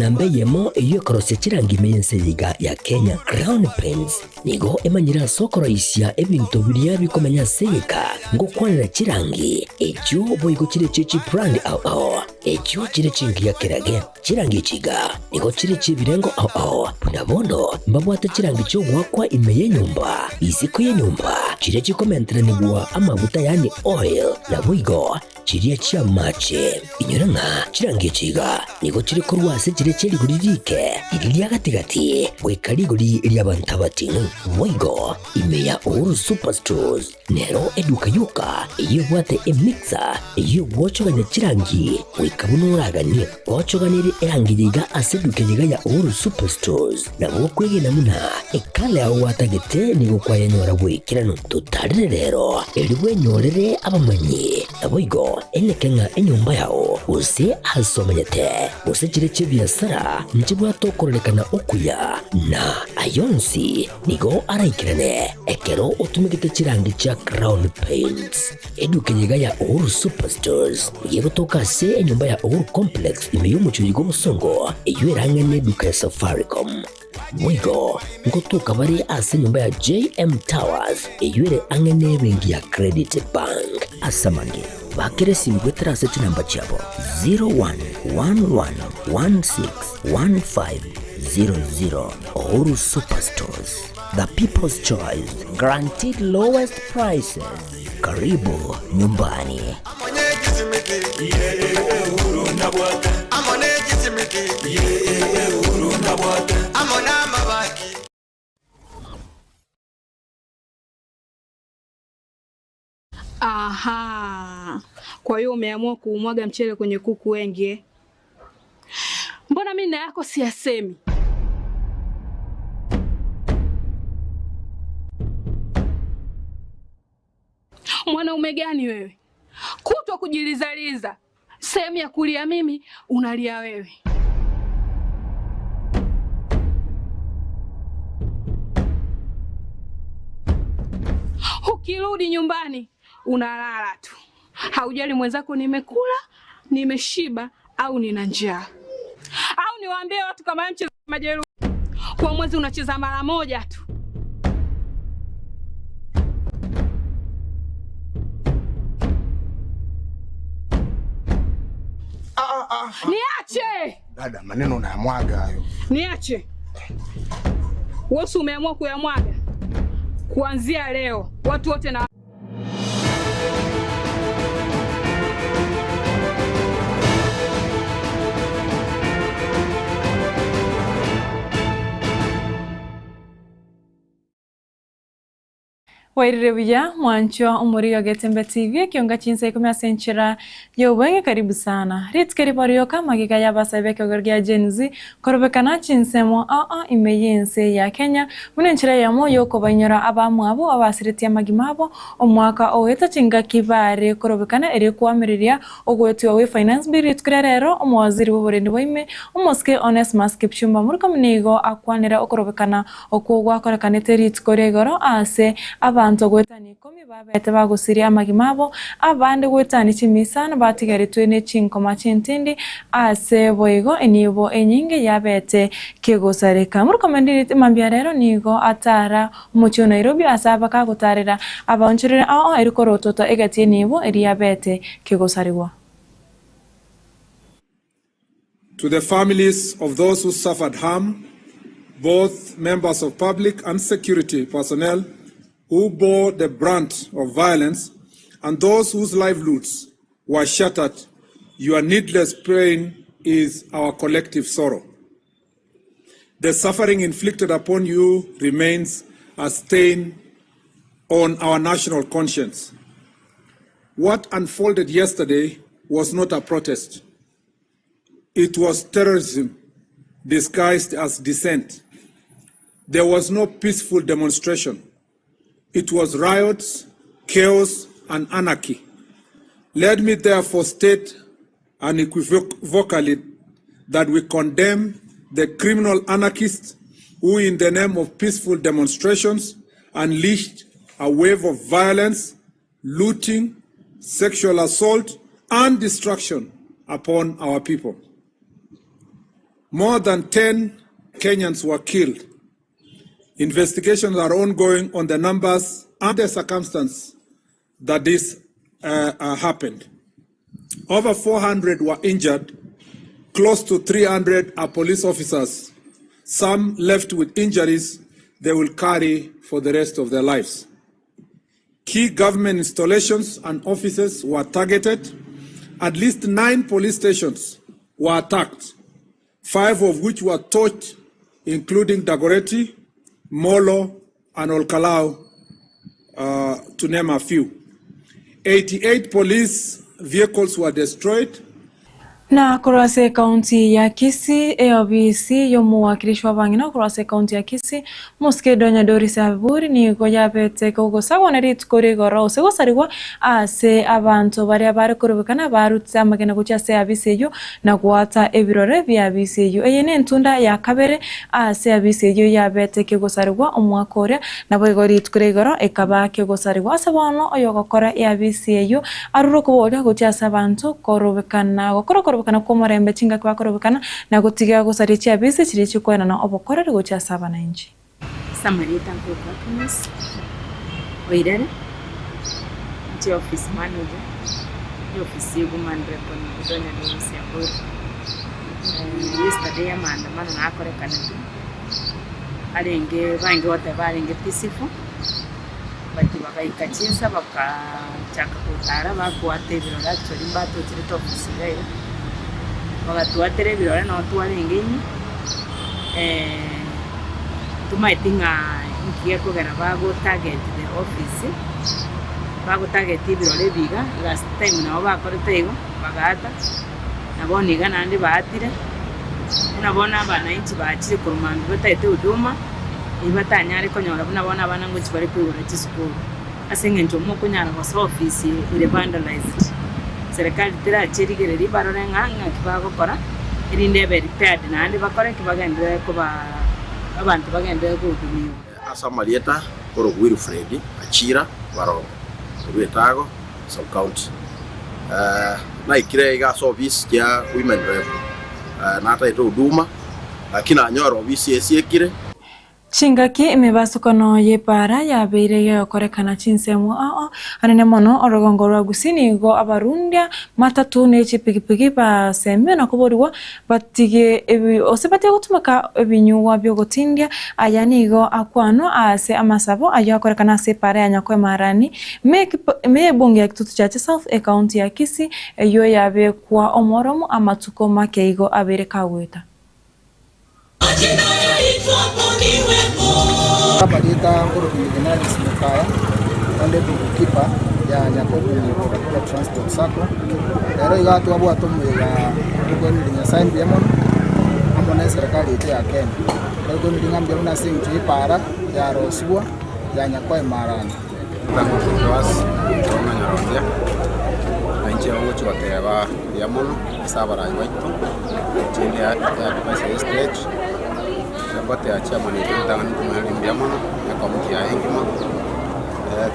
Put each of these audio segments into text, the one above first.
namba eyemo eyio ekorosia chirangi ime y'ense eye iga ya Kenya. Crown Paints nigo emanyire ase okoroisia ebinto biria bikomenya ase egeka ngokwanera chirangi echio boigo chire chie chibrand ao ao echio chire chingiya kerage. Chirangi echi iga nigo chire chi'ebirengo ao ao, buna bono mbabwate chirangi chi'ogoakwa ime y'enyomba, isiko y'enyomba, chiria chikomenteranigwa amaguta yaani oil, naboigo chiria chi'amache. Inyora ng'a chirangi echi iga nigo chire korwa ase chiria chie rigori riike, riria ria gati-gati, goika rigori ri'abanto abating'u. Boigo ime ya Uhuru Superstores Nero eduka yoka eyio ebwate emixer eyio egwochogania chirangi goika buna oraganie. Gwochoganirie erangi eye iga ase eduka eye iga ya Uhuru Superstores, nabo okwegena buna ekala yao gwatagete nigo kwayenyora bw'ekeranu. Totarere rero erio bwenyorere abamanyi, naboigo eneke ng'a enyomba yao gose ase omenyete gose chire chi'ebiasara nchibwate okororekana okuya na ayonsi Nigo araikerane ekero otumegete chirangi chia Crown Paints. Eduka eye iga ya Uhuru Superstores nigo egotoka ase enyomba ya Uhuru Complex ime y'omochie oyo bw'obosongo eyio erang'ane eduka ya Safaricom. Boigo ngotoka bare ase enyomba ya JM Towers eyio ere ang'e n'ebenki ya Credit Bank. Ase amange, bakera esimi goetera ase chinamba chiabo 0111161500. Uhuru Superstores, the people's choice, guaranteed lowest prices. Karibu nyumbani. Aha, kwa hiyo umeamua kuumwaga mchele kwenye kuku wengi eh? Mbona mimi na yako siyasemi? Mwanaume gani wewe, kutwa kujilizaliza, sehemu ya kulia mimi unalia wewe. Ukirudi nyumbani unalala tu, haujali mwenzako nimekula, nimeshiba au nina njaa. Au niwaambie watu kama mcheza majeruhi kwa mwezi unacheza mara moja tu. Ah, ah, ah. Niache Dada, maneno unayamwaga hayo. niache. Wewe umeamua kuyamwaga kuanzia leo, watu wote na Wairire buya mwanchwa omoriga Getembe TV ekionga chinsa ikomi ase enchera y'obweng'e karibu sana. Rituko eri barioka amagega y'abasae b'ekegori gia Gen Z korobekana chinsemo ao ao ime y'ense ya Kenya buna enchera eyemo y'okobainyora abamwabo abasiretie amagima abo omwaka ogoeta chingaki bare korobekana erio koamereria ogoetigwa gwe Finance Bill rituko ria rero omowaziri bw'oborendi bwa ime omosike Onesmus Kipchumba Murkomen nigo akwanera okorobekana Okwo gwakorekanete rituko ria igoro aase abanto goetania ikomi babete bagosiria amagima abo, abande goetania chimisano batigaretwe ne chinkoma chintindi, ase boigo enibo enyinge yabete kegosareka. Murkomen mambia rero nigo atara omochie o Nairobi ase abakagotarera abaonchoreri ao eri korotota egati enibo eria yabete kegosarigwa. To the families of those who suffered harm, both members of public and security personnel who bore the brunt of violence and those whose livelihoods were shattered, your needless pain is our collective sorrow. The suffering inflicted upon you remains a stain on our national conscience. What unfolded yesterday was not a protest. It was terrorism disguised as dissent. There was no peaceful demonstration. It was riots, chaos, and anarchy. Let me therefore state unequivocally that we condemn the criminal anarchists who, in the name of peaceful demonstrations, unleashed a wave of violence, looting, sexual assault, and destruction upon our people. More than 10 Kenyans were killed. Investigations are ongoing on the numbers and the circumstance that this uh, uh, happened. Over 400 were injured. Close to 300 are police officers. Some left with injuries they will carry for the rest of their lives. Key government installations and offices were targeted. At least nine police stations were attacked, five of which were torched, including Dagoretti, Molo, and Olkalou, to name a few. 88 police vehicles were destroyed. Na korwa ase ekaunti ya Kisii, eobisi y'omowakilishi bw'abang'ina korwa ase ekaunti ya Kisii, Mosike Donya Doris Abiburi nigo yabete kogosagwa ne rituko rigoro gose gosarigwa ase abanto baria bare korobekana barutete amagena gochia ase eabisi eyio na goata ebirore bi'eabisi eyio. Eye nentunda ya kabere ase eabisi eyio yabete kegosarigwa omwaka oria, naboigo rituko ria igoro ekaba kegosarigwa. Ase bono oyogokora eabisi eyio arure okoboria gochia ase abanto korobekana, gokora okorobekana kw'omorembe chingaki bakorobekana, na gotiga gosaria chiabisi chiria chikoenana obokoreri gochia ase abananchi. Ase amarieta nkorokwa Happiness Oirere, inche office manager ye office ye Woman Rep Donya Doris Nyambura. Yesterday amaandamano nakorekanete arenge bange goteba arenge peaceful but bagaika chinsa bakachaka gotara bakwata ebirore actually mbatocherete office iga iga, bagatwatera ebirore nabo twarenge ime. Ntomaeti ng'a inki gekogera bago target the office, bago target ebirore ebi iga, last time nabo bakorete igo, bagaata, na bono iga naende baatire, buna bono abananchi bachire korwa mambia batagete huduma, eyio batanyare konyora buna bono abana ngochia bare koigora chisukuru, ase eng'encho mokonyara gosoa office ere vandalized. Serikali teracherigereria barore ng'a ng'aki bagokora, erinde ebe repaired naende bakore ki bagenderere koba abanto bagenderere kohudumiwa. Ase amarieta korwa Wilfred Achira Barongo korwa Etago sub county. Naikire iga ase office chia women rep natagete huduma lakini nanyora office esiekire. Chingaki emebasukano y'epaara yabeire gegokorekana chinsemo ao anene mono orogongo rwa Gusii nigo abarundia matatu ne chipigipigi basemigwe na koborigwa batige gose batige gotumeka ebinyugwa bi'ogotindia. Aya nigo akwanwa ase amasabo ayio akorekana ase epaara ya Nyakoemarani ime y'ebunge ya Kitutu Chache South ekaunti ya Kisii eyio yabekwa omoromo amatuko make igo abeire kagoeta. Amarieta ngoroki Juvenalis Mokaya, onde bookkeeper ya Nyakobunyi Bodaboda Transport Sacco. Rero iga twabwate omoyega bw'okoiraneria Nyasaye mbuya mono amo na eserekari yaito ya Kenya. Twakoiraneria ng'a mbuya mono ase eng'encho ya epaara yarosigwa ya Nyakoe Marani. Joas Ong'anyorondia, na inche ogochia goteba mbuya mono ase abarai baito, inche inde advice ya stage, ngoteba chairman oito ritang'ani nkomoiraneria mbuya mono, na ekomiti yaye engima,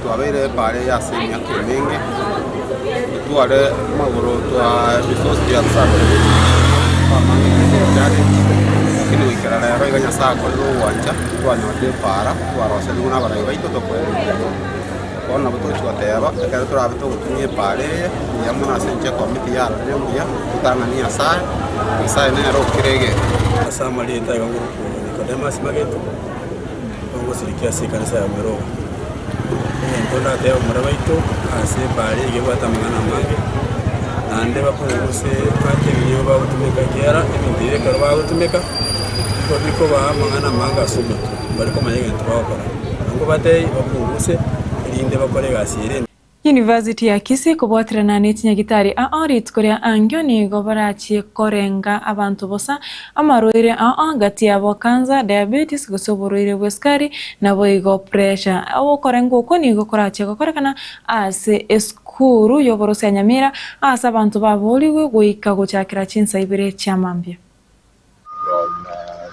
twabeire epara eye ase emiaka emenge, totware amagoro twa resource lakini goikera rero iga Nyasaye akorire ogwancha, twanyorire epaara, twaroserigwe na abarai baito tokoereria mono. Bono nabo togochia goteba, ekero torabe togotumia epaara eye, mbuya mono ase inche ekomiti yarorire mbuya, totang'ani Nyasaye, Nyasaye nere okire egento. Ase amarieta iga ngorokwa Nicodemus Mageto, ogosirikia ase ekanisa ya Mirogo. Egento ndatebe abamura baito ase epaara eye ebwate amang'ana amange, naende bapunguse ase ebinywa bagotumeka ekiagera ebinto ebi ekero bagotumeka, nigo bikobaa amang'ana amange ase omotwe, mbari komanya egento bagokora. Naende nkobatebie bapunguse erinde bakore egasi ere. University ya Kisii kobwaterana ne chinyagitari ao rituko ria angio nigo barachie korenga abanto bosa amarwaire ao gati yabo cancer, diabetes gose oborwaire bw'esukari naboigo pressure. Okorenga okwo nigo korachie gokorekana ase esukuru y'oboroso ya Nyamira ase abanto baborigwe goika gochakera chinsa ibere chia mambia. From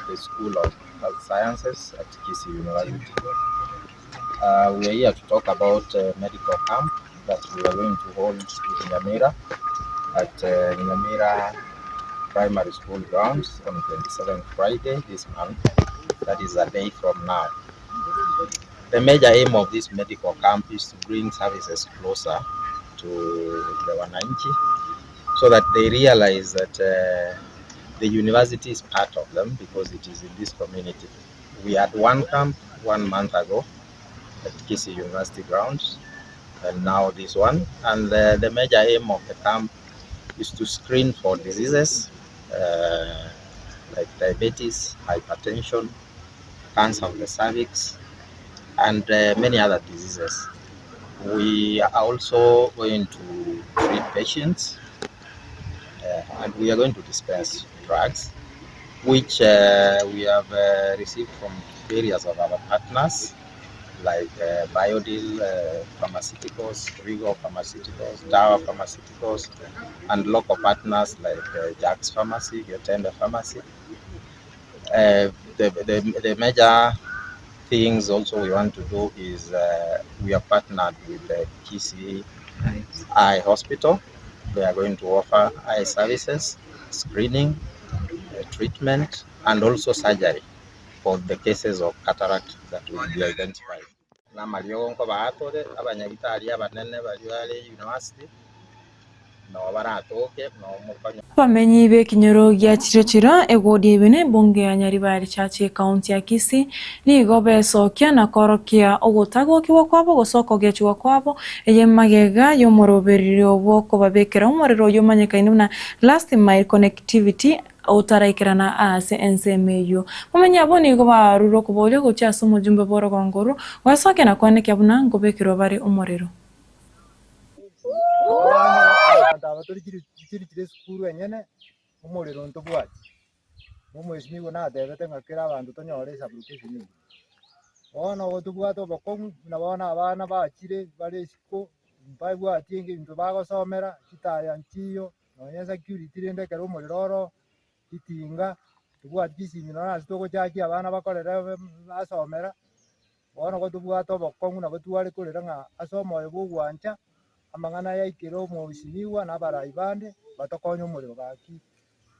the School of Health Sciences at Kisii University. We are here to talk about a medical camp that we are going to hold in Nyamira at Nyamira Primary School grounds on 27th Friday this month, that is a day from now. The major aim of this medical camp is to bring services closer to the wananchi so that they realize that uh, the university is part of them because it is in this community. We had one camp one month ago at Kisii University grounds and now this one. And the, the major aim of the camp is to screen for diseases uh, like diabetes, hypertension, cancer of the cervix, and uh, many other diseases. We are also going to treat patients uh, and we are going to dispense drugs, which uh, we have uh, received from various of our partners like uh, Biodil uh, Pharmaceuticals, Rigo Pharmaceuticals, Dawa Pharmaceuticals, and local partners like uh, Jack's Pharmacy, Getenda Pharmacy. Uh, the, the, the major things also we want to do is uh, we are partnered with the Kisii Eye Hospital. They are going to offer eye services, screening, uh, treatment, and also surgery for the cases of cataract that will be identified. Namariogo nkobaatore abanyagitari abanene baria bare university nabo baratoke nabo mokonye Abamenyi b'ekenyoro gia Chirochiro egodi ebe na ebunge ya Nyaribari Church ekaunti ya Kisii nigo besokia na koorokia ogotagokigwa kwabo gose okogechigwa kwabo eye magega y'omoroberio bw'okobabekera omorero oyio omanyekaine buna Last Mile Connectivity otaraikerana aase ensemo eyio. Bamenyi abwo nigo barure okoboria gochia ase omojumbe bw'orogongo orwo, gwesokia na koenekia buna nkobekerwa bare omorero. Abanto aba tori chiri chire esukuru enyene, omorero ntobwati. Omwesimigwa natebete ng'a kera abanto tonyore esublocation engiya. Bono igo tobwate obokong'u buna bono abana bachire bare isiko, mbabwati egento bagosomera, chitaya nchiyo, nonye security rende ekero omorero oro, chitinga, tobwati chisimi nonye ase togochakia abana bakorere basomera, bono igo tobwate obokong'u nabo tware korera ng'a ase omoyo bwa ogwancha, amang'ana yaikire omwesimigwa na abarai bande, batokonye omorero gaki,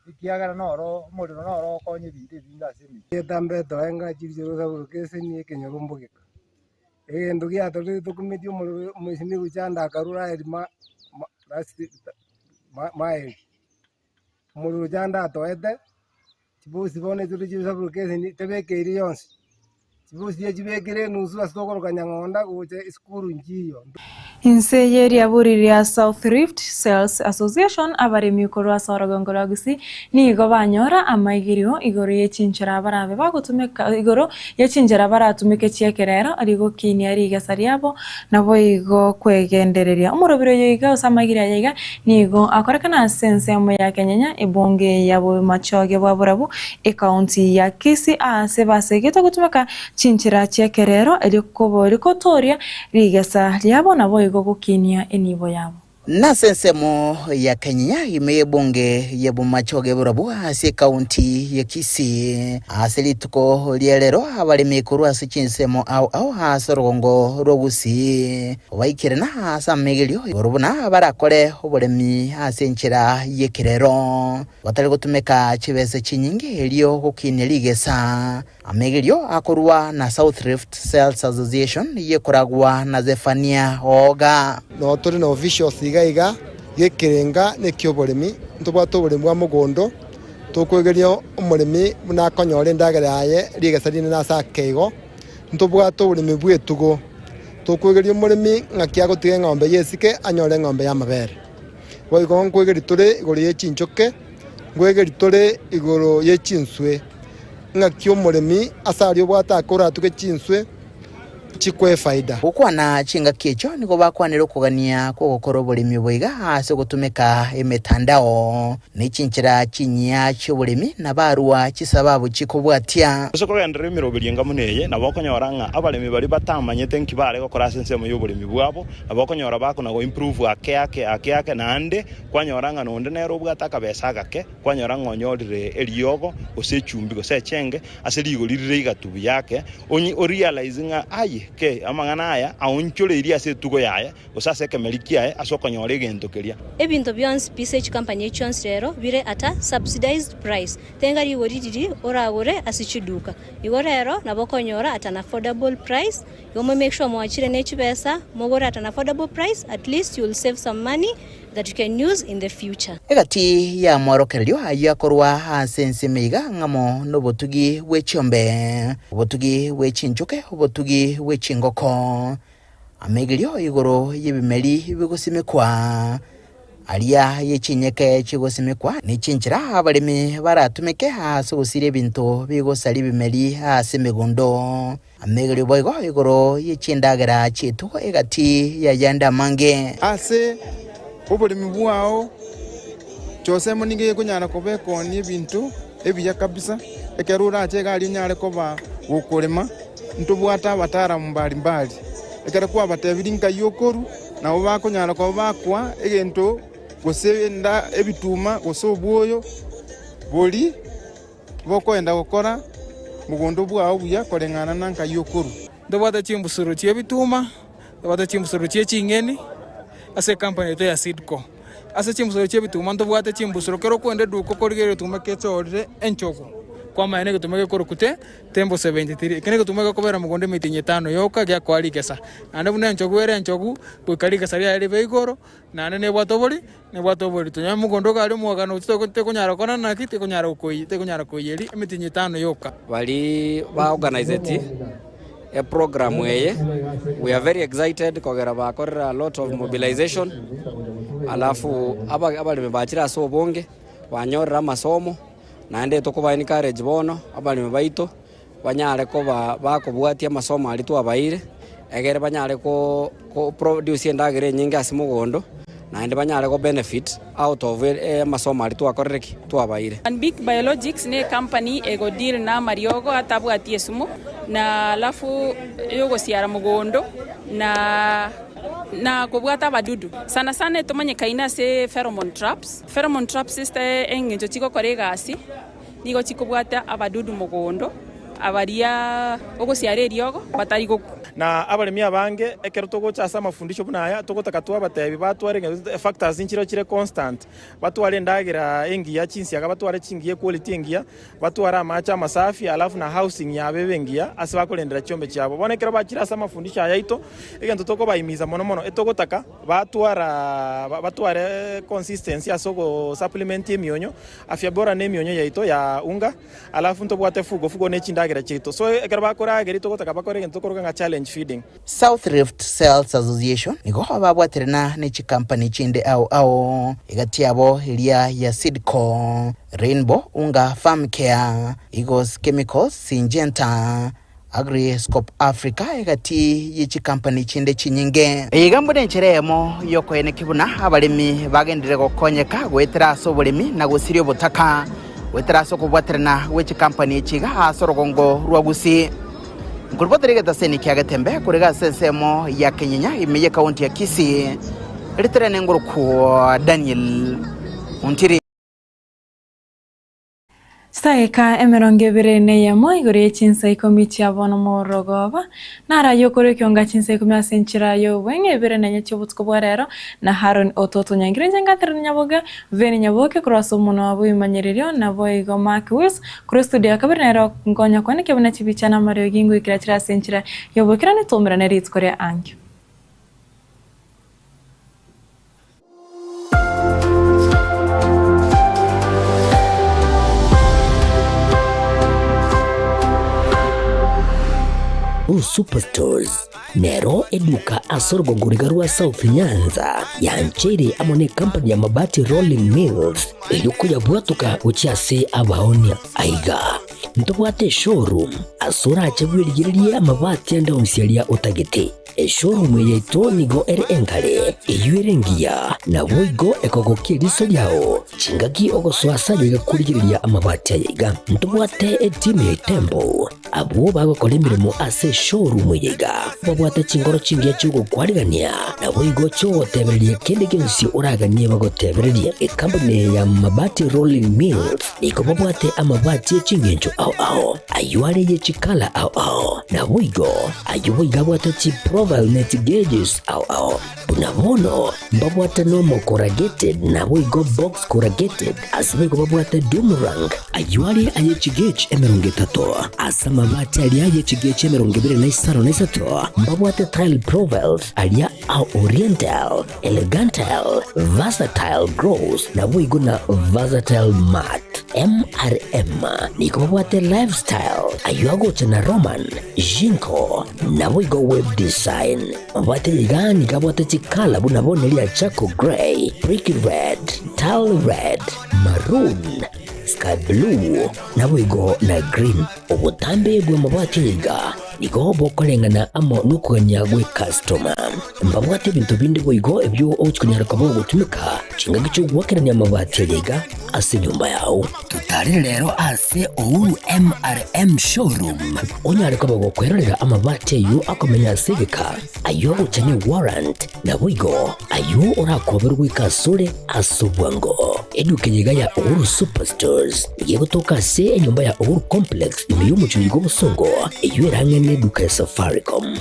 ekiagera noro omorero noro ogokonya ebinto ebinge ase emechie. Egetambe etoenga chibichero sublocation ekenyoro mbogeka. Egento giatorire tokumetie omorero omwesimigwa Chanda akarura aeri ma ma last maeri. Omorero Chanda atoete, chibosi bono echio chire sublocation tebekeiri yonsi. Chibosi echibekire enusu ase tokoroka Nyang'onda gocha esukuru nchiyo. Inse y'eriaburi ria South Rift Sales Association abaremi korwa ase orogongo rwa Gusii nigo banyora amaigerio igoro ye chinchera barabe bagotumeka igoro ye chinchera baratumeke chi'ekerero rigokinia rigesa riabo Naboigo kwegendereria. Omorobiri oyo iga ase amagiri aya iga nigo akorekana ase ensemo ya Kenyenya, ebunge ya Bomachoge bwa Borabu, ekaunti ya Kisii aase basegete gotumeka chinchera chi'ekerero erio kotooria rigesa riabo naboigo gokinia enibo yabo. Nase ensemo ya Kenyenya ime y'ebunge ya Bomachoge Borabu ase ekaunti ya Kisii. Ase rituko ria rero abaremi korwa ase chinsemo ao ao ase orogongo rwa Gusii baikire na ase amaigerio igoro buna barakore oboremi ase enchera y'ekerero batari gotumeka chibesa chinyinge erio gokinia rigesa. Amaigerio akorwa na South Rift Sales Association yekoragwa na Zephania Ooga. Noo tore na officials iga iga gekerenga na ekioboremi, ntobwate oboremi bwa mogondo, tokwegeria omoremi buna akonyora endagera yaye rigesa rinene ase akeigo. Ntobwate oboremi bw'etugo, tokwegeria omoremi ng'aki agotiga eng'ombe y'esike anyore eng'ombe y'amabere. Boigo nkwegeria tore igoro ye chinchoke, nkwegeria tore igoro ye chinswe. Ng'aki omoremi ase aria obwate ake oratuge chinswe chikoe efaida. Gokwana chingaki echio nigo bakwanire okogania kw'ogokora oboremi obo iga ase ogotumeka emetandao, ne chinchera chinyia chi'oboremi, na barua chisababu chikobwatia. Ase kogenderera emeroberio enga buna eye, nabo okonyora ng'a abaremi baria batamanyete nki bare gokora ase ensemo y'oboremi bwabo, nabo okonyora bakona go improve ake ake ake ake, naende kwanyora ng'a nonde nere obwate akabesa agake, Kwanyora ng'a onyorire eriogo, gose echumbi, gose echenge, ase rigori rire igatu buya ake, onye o realize ng'a aye! Nki ke amang'ana aya aonchoreirie ase etugo yaye, gose ase ekemeri kiaye, ase okonyora egento keria? Ebinto bionsi pi ase chikampani echi chionsi rero bire at a subsidized price. Tenga rigori riria oragore ase chiduka. Igo rero nabo okonyora at an affordable price. Igo mo make sure mwachire ne chibesa mogore at an affordable price at least you will save some money that you can use in the future. Egati y'amorokererio ayio akorwa ase ensemo iga ng'amo nobotugi bwe chiombe, obotugi bwe chinchoke, obotugi bwe chingoko, amegerio igoro y'ebimeri bigosimekwa, aria ye chinyeke chigosimekwa, ne chinchera abaremi baratumeke ase ogosiria ebinto bigosaria ebimeri ase emegondo. Amegerio boigo igoro ye chindagera chi'etugo egati y'ayande amange. Ase oboremi bwao Josemo nigo ekonyara koba ekoonia ebinto ebiya kabisa, ekero orache iga aria onyare koba gokorema, ntobwate abataalamu mbari mbari. Ekero kwabatebirie nkai okorwa, nabo bakonyara koba bakoa egento gose enda ebituma gose obwoyo boria bokoenda gokora mogondo bwao buya koreng'ana na nkai okorwa. Ntobwate chimbusuro chi'ebituma, ntobwate chimbusuro chie ching'eni ase ekampani yaito ya Seedco. Ase chimbusuro chi'ebituma ntobwate chimbusuro kero okwenda eduka okorigereria egetuma kechorire enchogu, kwamanya na egetuma gekorokwa te Tembo 73. Eke negetuma gekobera mogondo emetienyi etano yoka giakoa rigesa. Naende buna enchogu ere enchogu, goika rigesa riaye ribe igoro, Naende nebwate obori, nebwate oborito. Nonya mogondo iga aria omogano ochi tekonyara gokora naki, tekonyara gokoiyia, tekonyara koiyeria emetienyi etano yoka. Baria ba organiseti eprogram eye, we are very excited kogera bakorire a lot of mobilization, alafu abaremi bachire ase obonge, banyorire amasomo, naende tokoba encourage bono abaremi baito, banyare koba bakobwatia amasomo aria twabaeire, egere banyare ko produce endagera enyinge ase mogondo, naende banyare go benefit out of amasomo aria twakorire ki? Twabaeire. Big Biologics ne ecompany ego deal na amariogo atabwati esumu na alafu yogosiara mogondo na na kobwata abadudu. Sana sana etomanyekaine ase pheromone traps. Pheromone traps ase eng'encho chigokora egasi. Nigo chikobwata abadudu mogondo, abaria ogosiara eriogo batari gokwa. Na abaremi abange ekero togocha ase amafundisho buna aya, togotaka twabatebi batware ng'a factors nchire chire constant, batware endagera engiya, chinsiaga batware chingiya equality engiya, batware amache amasafi alafu na housing yabo ebe engiya ase bakorendera chiombe chiabo. Bono ekero bachire ase amafundisho aya aito, egento tokobaimiza mono mono, etogotaka batwara batware consistency ase ogo supplement emionyo, Afya bora nemionyo yaito ya unga, alafu ntobwate fugo fugo ne chindagera chiaito. So ekero bakorageria togotaka bakore egento tokoroka ng'a challenge feeding. South Rift Sales Association nigo babwaterana ne chikampani chinde ao ao, egati yabo eria ya Seedco, Rainbow, Unga Farm Care, Eagles Chemicals, Syngenta, Agriscope Africa egati ye chikampani chinde chinyinge. Eye iga mbuna enchera eyemo y'okoenekia buna abaremi bagenderere gokonyeka goetera ase oboremi na gosiria obotaka goetera ase okobwaterana gwe chikampani echi iga ase orogongo rwa Gusii. Nkoribotera egetaseni kia Getembe korega ase ensemo ya Kenyenya ime y'ekaunti ya Kisii, riterene ngorokwo Daniel Ontiri. Chidakika emerongo ebere na eyemo igoro ye chinsa ikomi chia bono morogoba, naraye okorwa ekionga chinsa ikomi ase enchera y'obweng'e ebere na enye chi'obotuko bwa rero, na Haroni ototo Nyangire inche ngaterera Nyaboga, Veni Nyaboke korwa ase omonwa bw'ebimanyererio, naboigo Mark Wills korwa estudio ya kabere nere okonkonya koenekia buna chibicha na amariogi ngoikera chire ase enchera y'oboikeranu twaumerane rituko ria ankio. Superstores nero eduka ase orogongo riga rwa South Nyanza yancheire amo ne company ya Mabati Rolling Mills erio koyabwatoka gochia ase abaonia. Aiga ntobwate eshowroom ase orache bwerigererie amabati ande onsi aria otagete. Eshowroom yaito nigo ere engare, eyio ere engiya, naboigo ekogokia eriso riao chingaki ogosoa ase aye iga korigereria amabati aya iga. Ntobwate etimu ya Itembo. Abwo bagokora emeremo ase eshowroom eye iga babwate chingoro chingiya chi'ogokwarigania, naboigo chi'ogotebereria kende gionsi oraganie bagotebererie. Ekampuni eye ya Mabati Rolling Mills nigo babwate amabati e chingencho ao ao, ayio are ye chikala ao ao, naboigo ayio boigo abwate chiprofile ne chigauges ao ao. Buna bono mbabwate nomo corrugated naboigo box corrugated, ase boigo babwate doomerang, ayio are aye chigauge 30, ase amabati aria aye chigauge 23 mbabwate tile profiles aria a oriental, elegantile, versatile gloss naboigo na versatile matte. MRM nigo babwate lifestyle, ayio agocha na Roman, Jinko, naboigo web design. Mabwate iga nigo abwate chikala buna bono eria charcoal grey, brick red, tile red, maroon, sky blue, naboigo na green. Obotambe bw'amabati aya iga nigo bokoreng'ana amo nokogania gw'ekastoma. Mbabwate ebinto binde boigo ebio ogochia konyara koba ogotumeka chingaki chi'ogoakerania amabati aya iga ase enyomba yao. Totarere rero ase Uhuru MRM Showroom onyare koba gokwerorera amabati ayio akomenya ase egeka, ayio agocha ne warrant, naboigo ayio orakoberwe goika asore ase obwango. Eduka eye iga ya Uhuru Superstores nigo egotoka ase enyomba ya Uhuru Complex ime y'omochie oiga obosongo, eyio ere ang'e neduka ya Safaricom.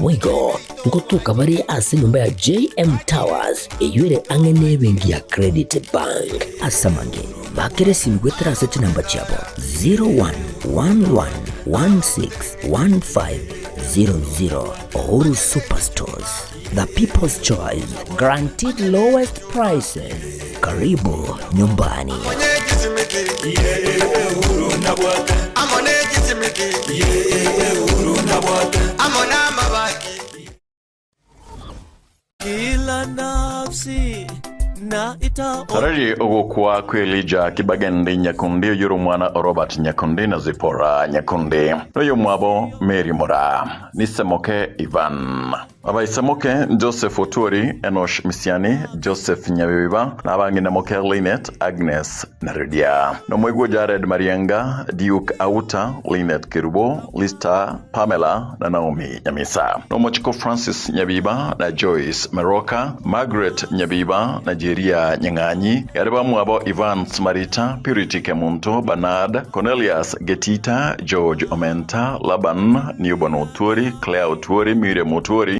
Boigo ngotoka bare ase enyomba ya JM Towers eyio ere ang'e nebenki ya Credit Bank. Ase amange, bakera esimi goetera ase chinamba chiabo 0111161500. Uhuru Superstores, the people's choice, guaranteed lowest prices. Karibu nyumbani. Kila nafsi na ita Tarari ogokwa kw'Elija Kibagendi Nyakundi oyore omwana o Robert Nyakundi na Zipporah Nyakundi, noyomwabo Mary Moraa, Nisemoke Ivan. Abaisemoke, Joseph Otuori, Enosh Misiani, Joseph Nyabibiba, na abang'ina moke Linet, Agnes, na Lydia. Nomoigwa Jared Marienga, Duke Auta, Linet Kerubo, Lista, Pamela, na Naomi Nyamisa. Nomochiko Francis Nyabiba, na Joyce Meroka, Margaret Nyabiba, na Jeria Nyang'anyi, yare bamwabo Evans Marita, Purity Kemunto, Bernard, Cornelius Getita, George Omenta, Laban, Newborn Otuori, Claire Otuori, Miriam Otuori,